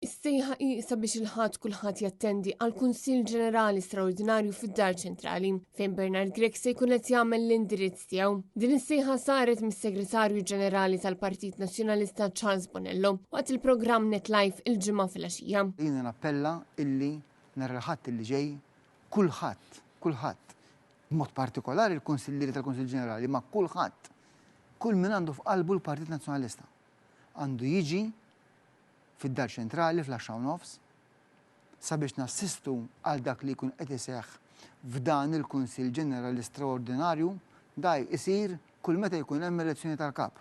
Is-sejħa hi sabiex il-Ħadd kulħadd jattendi għal Kunsill Ġenerali Straordinarju fid-Dar Ċentrali, fejn Bernard Grech se jkun qed jagħmel l-indirizz tiegħu. Din is-sejħa saret mis-Segretarju Ġenerali tal-Partit Nazzjonalista Charles Bonello waqt il-programm Net Live il-Ġimgħa filgħaxija. Jiena nappella illi nhar il-Ħadd illi ġej kulħadd, kulħadd, b'mod partikolari l-Kunsillieri tal-Kunsill Ġenerali, ma kulħadd, kull min għandu f'qalbu l-Partit Nazzjonalista, għandu jiġi fid-Dar Ċentrali fl-għaxra u nofs sabiex nassistu għal dak li jkun qed iseħħ f'dan il-Kunsill Ġenerali Straordinarju daj isir kull meta jkun hemm elezzjoni tal-Kap.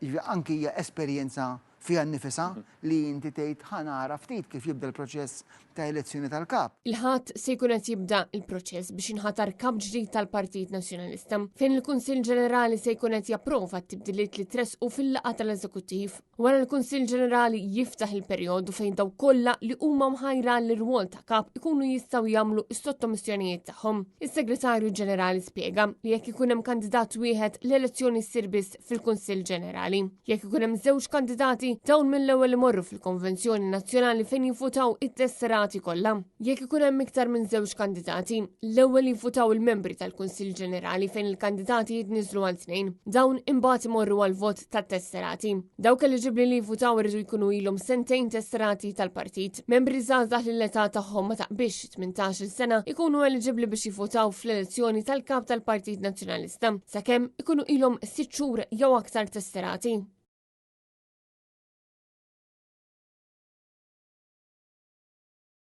Jiġifieri anki hija esperjenza fiha nnifisha li inti tgħid ħa nara ftit kif jibda l-proċess ta' elezzjoni tal-Kap. Il-Ħadd se jkun qed jibda l-proċess biex jinħatar Kap ġdid tal-Partit Nazzjonalista, fejn il-Kunsill Ġenerali se jkun qed japprova t-tibdiliet li tressqu fil-laqgħa tal-Eżekuttiv. Wara l-Kunsill Ġenerali jiftaħ il-perjodu fejn dawk kollha li huma mħajra għall-irwol ta' kap ikunu jistgħu jagħmlu s-sottomissjonijiet tagħhom. Is-Segretarju Ġenerali spjega li jekk ikun hemm kandidat wieħed l-elezzjoni ssir biss fil-Kunsill Ġenerali. Jekk ikun hemm żewġ kandidati, dawn mill-ewwel imorru fil-Konvenzjoni Nazzjonali fejn jivvutaw it-tesserati kollha. Jekk ikun hemm iktar minn żewġ kandidati, l-ewwel jivvutaw il-membri tal-Kunsill Ġenerali fejn il-kandidati jitniżlu għal tnejn. Dawn imbagħad imorru għal vot tat-tesserati. Dawk eliġibbli li jivvutaw iridu jkunu ilhom sentejn tesserati tal-partit. Membri żgħażagħ li l-età tagħhom ma taqbix 18-il sena jkunu eliġibbli biex jivvutaw fl-elezzjoni tal-kap tal-Partit Nazzjonalista sakemm ikunu ilhom sitt xhur jew aktar tesserati.